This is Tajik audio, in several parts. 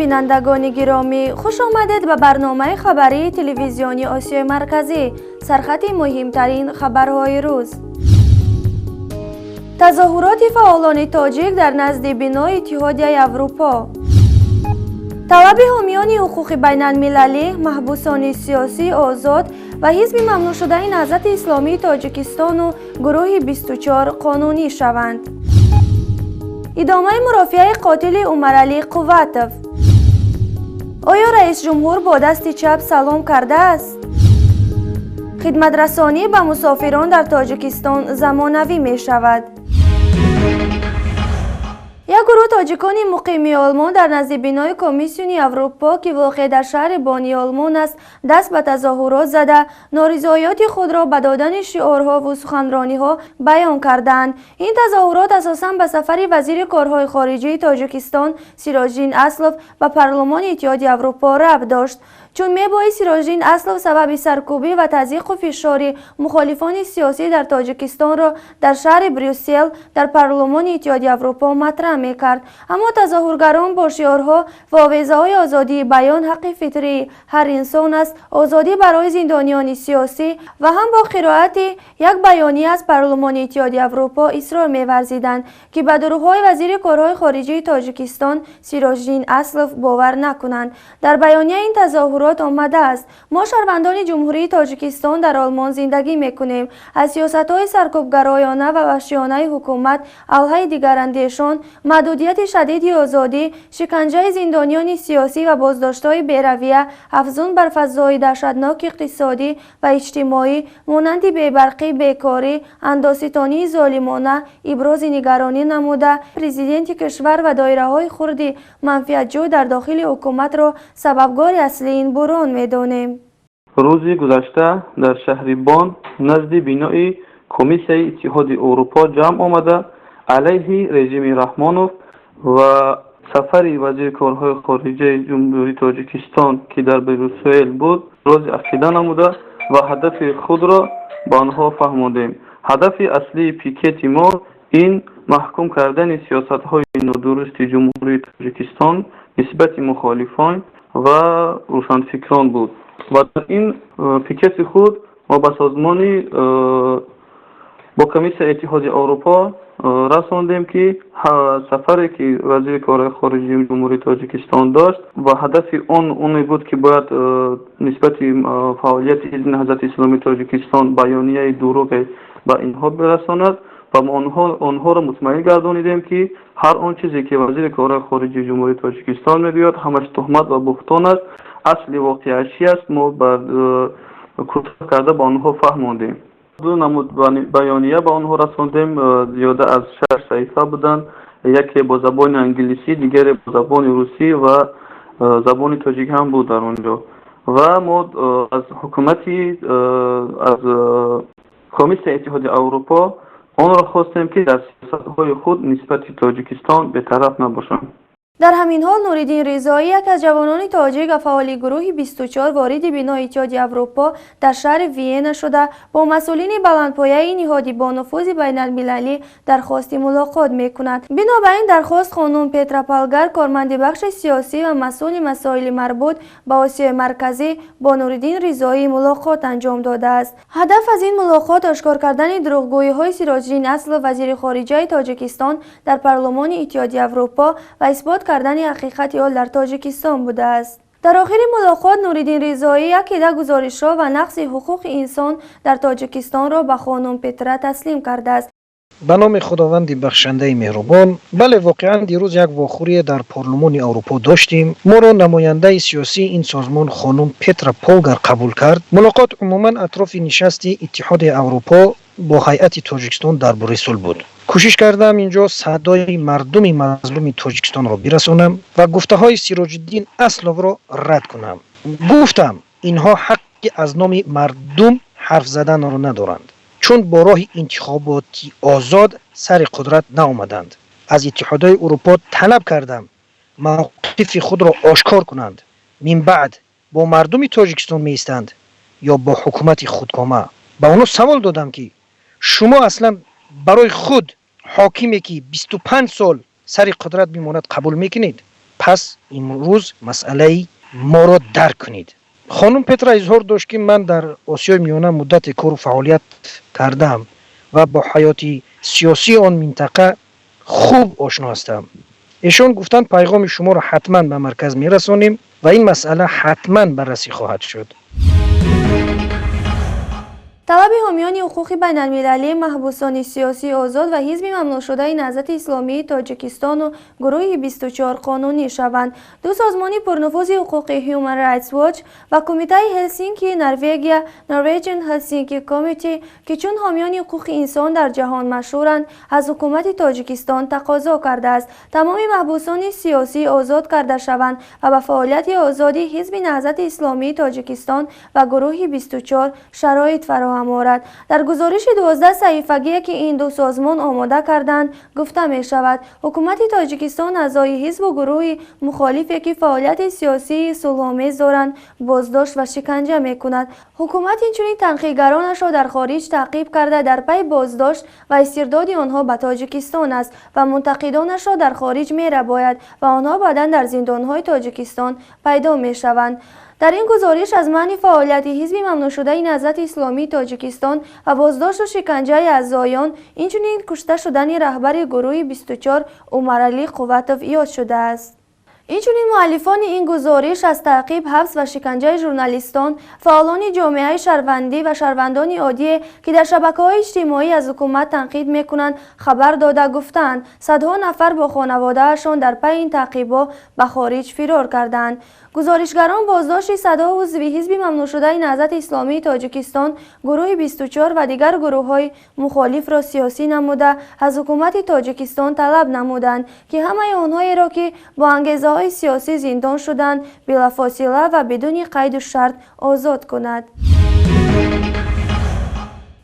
Бинандагони гиромӣ, хуш омадед ба барномаи хабарии телевизиони Осиёи Марказӣ. Сархати муҳимтарин хабарҳои рӯз: тазоҳуроти фаъолони тоҷик дар назди бинои Иттиҳодияи Аврупо, талаби ҳомиёни ҳуқуқи байналмилалӣ, маҳбусони сиёсӣ озод ва ҳизби мамнӯъшудаи Наҳзати Исломии Тоҷикистону гурӯҳи 24 қонунӣ шаванд, идомаи мурофиаи қотили Умаралӣ Қувватов, оё раисҷумҳур бо дасти чап салом кардааст, хидматрасонӣ ба мусофирон дар Тоҷикистон замонавӣ мешавад. Як гурӯҳ тоҷикони муқими Олмон дар назди бинои Комиссиони Аврупо, ки воқеъ дар шаҳри Бони Олмон аст, даст ба тазоҳурот зада, норизоиёти худро ба додани шиорҳову суханрониҳо баён карданд. Ин тазоҳурот асосан ба сафари вазири корҳои хориҷии Тоҷикистон Сироҷиддин Аслов ба парлумони Иттиҳоди Аврупо рабт дошт, чун мебоист Сироҷиддин Аслов сабаби саркӯбӣ ва тазйиқу фишори мухолифони сиёсӣ дар Тоҷикистонро дар шаҳри Брюссел дар парлумони Иттиҳоди Аврупо матраҳ мекард. Аммо тазоҳургарон бо шиорҳо ва овезаҳои «Озодии баён ҳаққи фитрии ҳар инсон аст», «Озодӣ барои зиндониёни сиёсӣ» ва ҳам бо қироати як баёния аз парлумони Иттиҳоди Аврупо исрор меварзиданд, ки ба дурӯғҳои вазири корҳои хориҷии Тоҷикистон Сироҷиддин Аслов бовар накунанд. Дар баёнияи ин тазоҳурот омадааст: «Мо, шаҳрвандони Ҷумҳурии Тоҷикистон, дар Олмон зиндагӣ мекунем, аз сиёсатҳои саркӯбгароёна ва ваҳшиёнаи ҳукумат алайҳи дигарандешон, маҳдудияти шадиди озодӣ, шиканҷаи зиндониёни сиёсӣ ва боздоштҳои беравия, афзун бар фазои даҳшатноки иқтисодӣ ва иҷтимоӣ, монанди бебарқӣ, бекорӣ, андозситонии золимона, ибрози нигаронӣ намуда, президенти кишвар ва доираҳои хурди манфиатҷӯй дар дохили ҳукуматро сабабгори аслии ин буҳрон медонем». Рӯзи гузашта дар шаҳри Бон назди бинои Комиссияи Иттиҳоди Аврупо ҷамъ омада, алайҳи режими Раҳмонов ва сафари вазири корҳои хориҷаи Ҷумҳурии Тоҷикистон, ки дар Брюссел буд, рози ақида намуда ва ҳадафи худро ба онҳо фаҳмондем. Ҳадафи аслии пикети мо ин маҳкум кардани сиёсатҳои нодурусти Ҷумҳурии Тоҷикистон нисбати мухолифон ва рӯшанфикрон буд ва дар ин пикети худ мо ба созмони бо Комиссияи Иттиҳоди Аврупо расондем, ки сафаре, ки вазири корҳои хориҷии Ҷумҳурии Тоҷикистон дошт ва ҳадафи он оне буд, ки бояд нисбати фаъолияти ҳизби Наҳзати Исломии Тоҷикистон баёнияи дурӯғе ба инҳо бирасонад ва мо онҳоро мутмаин гардонидем, ки ҳар он чизе, ки вазири корҳои хориҷии Ҷумҳурии Тоҷикистон мегӯяд, ҳамаш туҳмат ва буҳтон аст. Асли воқеа чи аст, мо кӯтоҳ карда ба онҳо фаҳмондем. Ду намуд баёния ба онҳо расондем, зиёда аз шаш саҳифа буданд: яке бо забони англисӣ, дигаре бо забони русӣ ва забони тоҷик ҳам буд дар он ҷо. Ва мо аз ҳукумати аз Комиссияи Иттиҳоди Аврупо онро хостем, ки дар сиёсатҳои худ нисбати Тоҷикистон бетараф набошанд. Дар ҳамин ҳол, Нуриддин Ризоӣ, яке аз ҷавонони тоҷик ва фаъоли гурӯҳи 24, вориди бинои Иттиҳоди Аврупо дар шаҳри Виена шуда, бо масъулини баландпояи ниҳоди бонуфузи байналмилалӣ дархости мулоқот мекунад. Бино ба ин дархост, хонум Петра Палгар, корманди бахши сиёсӣ ва масъули масоили марбут ба Осиёи Марказӣ, бо Нуриддин Ризоӣ мулоқот анҷом додааст. Ҳадаф аз ин мулоқот ошкор кардани дурӯғгӯиҳои Сироҷиддин Аслов, вазири хориҷаи Тоҷикистон, дар парлумони Иттиҳоди Аврупо ва исбот кардани ҳақиқати ҳол дар Тоҷикистон будааст. Дар охири мулоқот Нуриддин Ризоӣ як кида гузоришҳо ва нақзи ҳуқуқи инсон дар Тоҷикистонро ба хонум Петра таслим кардааст. Ба номи Худованди бахшандаи меҳрубон. Бале, воқеан дирӯз як вохӯрие дар Парлумони Аврупо доштем. Моро намояндаи сиёсии ин созмон, хонум Петра Полгар, қабул кард. Мулоқот умуман атрофи нишасти Иттиҳоди Аврупо бо ҳайати Тоҷикистон дар Брюссел буд. Кӯшиш кардам инҷо садои мардуми мазлуми Тоҷикистонро бирасонам ва гуфтаҳои Сироҷиддин Асловро рад кунам. Гуфтам, инҳо ҳаққи аз номи мардум ҳарф заданро надоранд, чун бо роҳи интихоботи озод сари қудрат наомаданд. Аз Иттиҳодияи Урупо талаб кардам, мавқифи худро ошкор кунанд: минбаъд бо мардуми Тоҷикистон меистанд ё бо ҳукумати худкома. Ба онҳо савол додам, ки шумо аслан барои худ ҳокиме, ки 25 сол сари қудрат мемонад, қабул мекунед? Пас имрӯз масъалаи моро дарк кунед. Хонум Петра изҳор дошт, ки ман дар Осиёи Миёна муддате кору фаъолият кардаам ва бо ҳаёти сиёсии он минтақа хуб ошно ҳастам. Эшон гуфтанд, пайғоми шуморо ҳатман ба марказ мерасонем ва ин масъала ҳатман баррасӣ хоҳад шуд. Талаби ҳомиёни ҳуқуқи байналмилалӣ, маҳбусони сиёсӣ озод ва ҳизби мамнӯъшудаи Наҳзати Исломии Тоҷикистону гурӯҳи 24 қонунӣ шаванд. Ду созмони пурнуфузи ҳуқуқи Human Rights Watch ва Кумитаи Ҳелсинкии Норвегия, Norwegian Helsinki Committee, ки чун ҳомиёни ҳуқуқи инсон дар ҷаҳон машҳуранд, аз ҳукумати Тоҷикистон тақозо кардааст, тамоми маҳбусони сиёсӣ озод карда шаванд ва ба фаъолияти озоди ҳизби Наҳзати Исломии Тоҷикистон ва гурӯҳи 24 шароит фароҳам орад. Дар гузориши 12 саҳифагие, ки ин ду созмон омода карданд, гуфта мешавад, ҳукумати Тоҷикистон аъзои ҳизбу гурӯҳи мухолифе, ки фаъолияти сиёсии сулҳомез доранд, боздошт ва шиканҷа мекунад. Ҳукумат инчунин танқидгаронашро дар хориҷ таъқиб карда, дар пайи боздошт ва истирдоди онҳо ба Тоҷикистон аст ва мунтақидонашро дар хориҷ мерабояд ва онҳо баъдан дар зиндонҳои Тоҷикистон пайдо мешаванд. Дар ин гузориш аз манъи фаъолияти ҳизби мамнӯъшудаи Наҳзати Исломии Тоҷикистон ва боздошту шиканҷаи аъзоён, инчунин кушта шудани раҳбари гурӯҳи 24 Умаралӣ Қувватов ёд шудааст. Инчунин муаллифони ин гузориш аз таъқиб, ҳабс ва шиканҷаи журналистон, фаъолони ҷомеаи шаҳрвандӣ ва шаҳрвандони оддие, ки дар шабакаҳои иҷтимоӣ аз ҳукумат танқид мекунанд, хабар дода, гуфтаанд, садҳо нафар бо хонаводаашон дар пайи ин таъқибҳо ба хориҷ фирор карданд. Гузоришгарон боздошти садҳо узви ҳизби мамнӯъшудаи Наҳзати Исломии Тоҷикистон, гурӯҳи 24 ва дигар гурӯҳҳои мухолифро сиёсӣ намуда, аз ҳукумати Тоҷикистон талаб намуданд, ки ҳамаи онҳоеро, ки бо ангезаҳои сиёсӣ зиндон шуданд, билофосила ва бидуни қайду шарт озод кунад.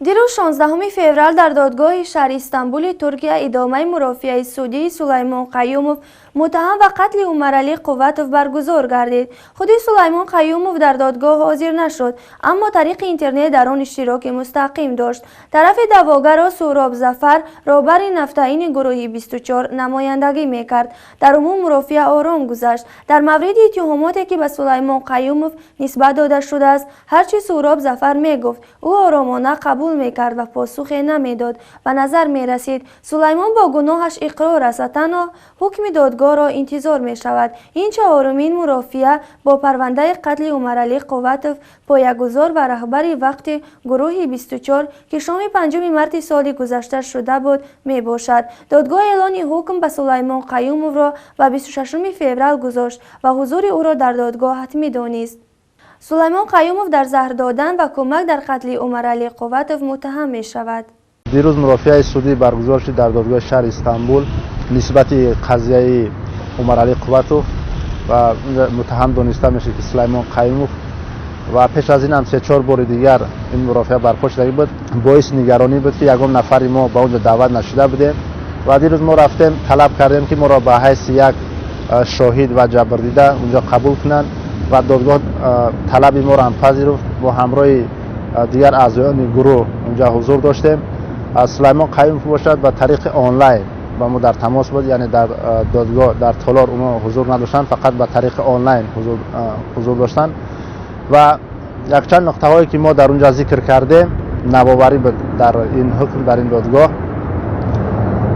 Дирӯз, 16 феврал, дар додгоҳи шаҳри Истанбули Туркия идомаи мурофиаи судии Сулаймон Қаюмов, муттаҳам ба қатли Умаралӣ Қувватов, баргузор гардид. Худи Сулаймон Қаюмов дар додгоҳ ҳозир нашуд, аммо тариқи интернет дар он иштироки мустақим дошт. Тарафи даъвогарро Суҳроб Зафар, роҳбари нафтаини гурӯҳи 24, намояндагӣ мекард. Дар умум мурофиа ором гузашт. Дар мавриди иттиҳомоте, ки ба Сулаймон Қаюмов нисбат дода шудааст, ҳарчи Суҳроб Зафар мегуфт, ӯ оромона қабул мекард ва посухе намедод. Ба назар мерасид, Сулаймон бо гуноҳаш иқрор аст ва танҳо ҳукми додгоҳро интизор мешавад. Ин чаҳорумин мурофиа бо парвандаи қатли Умаралӣ Қувватов, поягузор ва раҳбари вақти гурӯҳи 24, ки шоми 5 марти соли гузашта шуда буд, мебошад. Додгоҳ эълони ҳукм ба Сулаймон Қаюмовро ба 26 феврал гузошт ва ҳузури ӯро дар додгоҳ ҳатмӣ донист. Сулаймон Қаюмов дар заҳр додан ва кӯмак дар қатли Умаралӣ Қувватов муттаҳам мешавад. Дирӯз мурофиаи судӣ баргузор шуд дар додгоҳи шаҳри Истанбул нисбати қазияи Умаралӣ Қувватов ва муттаҳам дониста мешуд, ки Сулаймон Қаюмов. Ва пеш аз ин ҳам се-чор бори дигар ин мурофиа барпо шудагӣ буд. Боиси нигаронӣ буд, ки ягон нафари мо ба он ҷо даъват нашуда будем. Ва дирӯз мо рафтем, талаб кардем, ки моро ба ҳайси як шоҳид ва ҷабрдида унҷо қабул кунанд ва додгоҳ талаби моро ҳам пазируфт. Бо ҳамроҳи дигар аъзоёни гурӯҳ унҷа ҳузур доштем. Сулаймон Қаюмов бошад, ба тариқи онлайн ба мо дар тамос буд, яъне дар додгоҳ, дар толор онҳо ҳузур надоштанд, фақат ба тариқи онлайн ҳузур доштанд. Ва якчанд нуқтаҳое, ки мо дар унҷа зикр кардем, навоварӣ буд дар ин ҳукм, дар ин додгоҳ.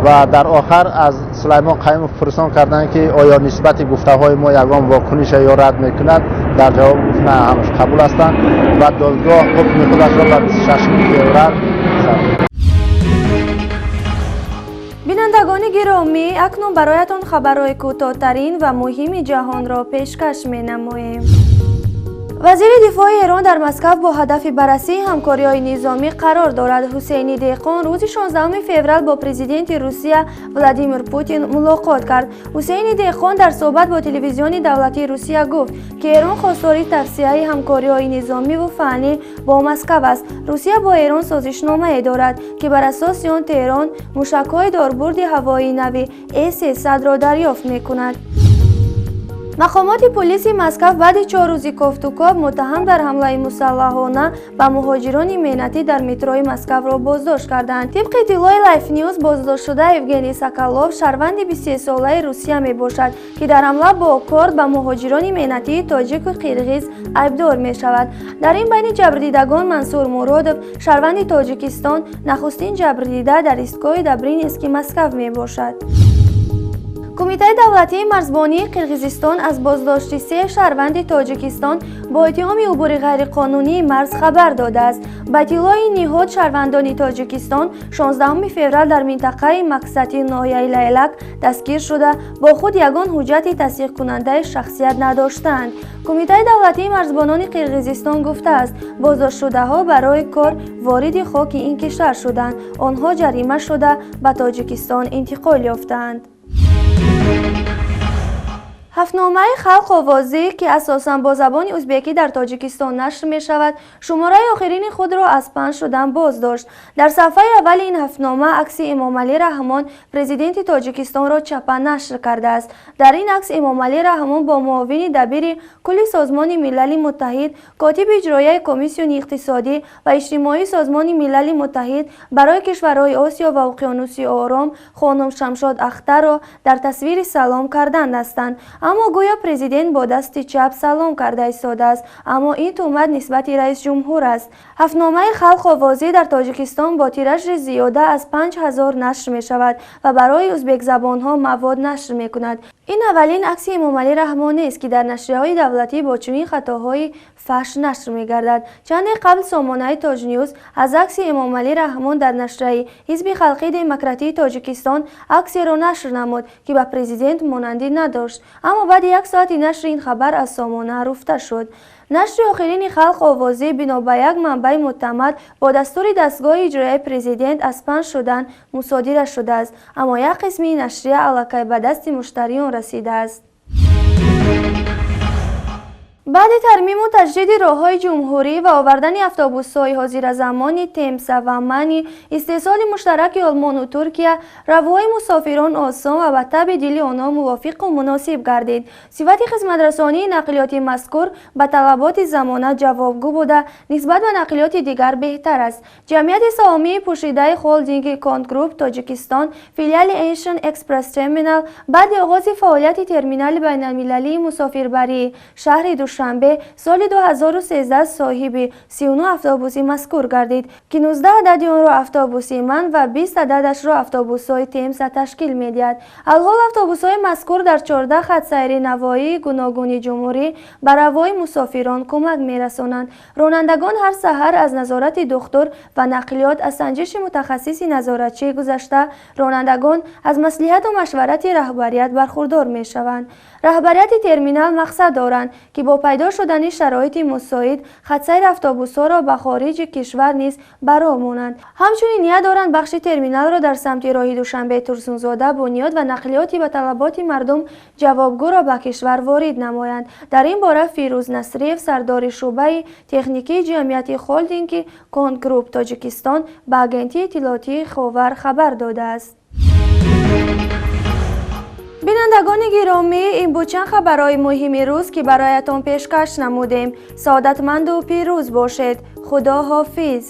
Ва дар охар аз Сулаймон Қаюмов пурсон карданд, ки оё нисбати гуфтаҳои мо ягон вокуниша ё рад мекунад. Дар ҷавоб гуфт, на, ҳамаш қабул ҳастанд ва додгоҳ ҳукми худашро ба 26 феврал. Бинандагони гиромӣ, акнун бароятон хабарҳои кӯтоҳтарин ва муҳими ҷаҳонро пешкаш менамоем. Вазири дифои Эрон дар Москав бо ҳадафи баррасии ҳамкориҳои низомӣ қарор дорад. Ҳусейни Деҳқон рӯзи 16 феврал бо президенти Русия Владимир Путин мулоқот кард. Ҳусейни Деҳқон дар суҳбат бо телевизиони давлатии Русия гуфт, ки Эрон хостори тавсеаи ҳамкориҳои низомиву фаннӣ бо Москав аст. Русия бо Эрон созишномае дорад, ки бар асоси он Теҳрон мушакҳои дорбурди ҳавоии нави С-300-ро дарёфт мекунад. Мақомоти полиси Москав баъди 4 рӯзи кофтукоб муттаҳам дар ҳамлаи мусаллаҳона ба муҳоҷирони меҳнатӣ дар метрои Москавро боздошт карданд. Тибқи иттилои Life News, боздоштшуда Евгений Соколов шаҳрванди 23-солаи Русия мебошад, ки дар ҳамла бо корд ба муҳоҷирони меҳнатии тоҷику қирғиз айбдор мешавад. Дар ин байни ҷабрдидагон Мансур Муродов, шаҳрванди Тоҷикистон, нахустин ҷабрдида дар истгоҳи Добрынинский Москав мебошад. Кумитаи давлатии марзбонии Қирғизистон аз боздошти се шаҳрванди Тоҷикистон бо иттиҳоми убури ғайриқонунии марз хабар додааст. Ба иттилои ниҳод, шаҳрвандони Тоҷикистон 16 феврал дар минтақаи Максати ноҳияи Лайлак дастгир шуда, бо худ ягон ҳуҷҷати тасдиқкунандаи шахсият надоштаанд. Кумитаи давлатии марзбонони Қирғизистон гуфтааст, боздоштшудаҳо барои кор вориди хоки ин кишвар шуданд. Онҳо ҷарима шуда, ба Тоҷикистон интиқол ёфтаанд. Ҳафтномаи «Халқ овозӣ», ки асосан бо забони узбекӣ дар Тоҷикистон нашр мешавад, шумораи охирини худро аз паҳн шудан боздошт. Дар саҳфаи аввали ин ҳафтнома акси Эмомалӣ Раҳмон, президенти Тоҷикистонро чапа нашр кардааст. Дар ин акс Эмомалӣ Раҳмон бо муовини дабири кулли Созмони Милали Муттаҳид, котиби иҷроияи Комиссиони иқтисодӣ ва иҷтимоии Созмони Милали Муттаҳид барои кишварҳои Осиё ва Уқёнуси Ором хонум Шамшод Ахтарро дар тасвири салом кардан ҳастанд. Аммо гӯё президент бо дасти чап салом карда истодааст, аммо ин туҳмат нисбати раисҷумҳур аст. Ҳафтномаи «Халқ овозӣ» дар Тоҷикистон бо тиражи зиёда аз 5000 нашр мешавад ва барои узбекзабонҳо мавод нашр мекунад. Ин аввалин акси Эмомалӣ Раҳмон нест, ки дар нашрияҳои давлатӣ бо чунин хатоҳои фаҳш нашр мегардад. Чанде қабл сомонаи Тоҷнюз аз акси Эмомалӣ Раҳмон дар нашрияи Ҳизби халқии демократии Тоҷикистон аксеро нашр намуд, ки ба президент монандӣ надошт, аммо баъди як соати нашри ин хабар аз сомона руфта шуд. Нашри охирини «Халқ овозӣ», бино ба як манбаи мӯътамад, бо дастури дастгоҳи иҷроияи президент аз паҳн шудан мусодира шудааст, аммо як қисми ин нашрия аллакай ба дасти муштариён расидааст. Баъди тармиму таҷдиди роҳҳои ҷумҳурӣ ва овардани автобусҳои ҳозиразамони Темса ва Мани, истеҳсоли муштараки Олмону Туркия, равҳои мусофирон осон ва ба табъи дили онҳо мувофиқу муносиб гардид. Сифати хизматрасонии нақлиёти мазкур ба талаботи замона ҷавобгӯ буда, нисбат ба нақлиёти дигар беҳтар аст. Ҷамъияти саҳомии пӯшидаи холдинги Контгрупп Тоҷикистон, филиали Asian Express Terminal, баъди оғози фаъолияти терминали байналмилалии мусофирбарии шаҳри Душанбе соли 2013 соҳиби 39 автобуси мазкур гардид, ки 19 адади онро автобуси МАН ва 20 ададашро автобусҳои Темса ташкил медиҳад. Алҳол автобусҳои мазкур дар 14 хатсайри навоҳии гуногуни ҷумҳурӣ ба равои мусофирон кӯмак мерасонанд. Ронандагон ҳар саҳар аз назорати духтур ва нақлиёт аз санҷиши мутахассиси назоратчӣ гузашта, ронандагон аз маслиҳату машварати раҳбарият бархурдор мешаванд. Раҳбарияти терминал мақсад доранд, ки бо пайдо шудани шароити мусоид хатсайри автобусҳоро ба хориҷи кишвар низ ба роҳ монанд. Ҳамчунин ният доранд бахши терминалро дар самти роҳи Душанбе Турсунзода бунёд ва нақлиёти ба талаботи мардум ҷавобгӯро ба кишвар ворид намоянд. Дар ин бора Фирӯз Насриев, сардори шӯъбаи техникии ҷамъияти холдинги Контгрупп Тоҷикистон, ба агентии иттилоотии Ховар хабар додааст. Бинандагони гиромӣ, ин буд чанд хабарҳои муҳими рӯз, ки бароятон пешкаш намудем. Саодатманду пирӯз бошед. Худо ҳофиз.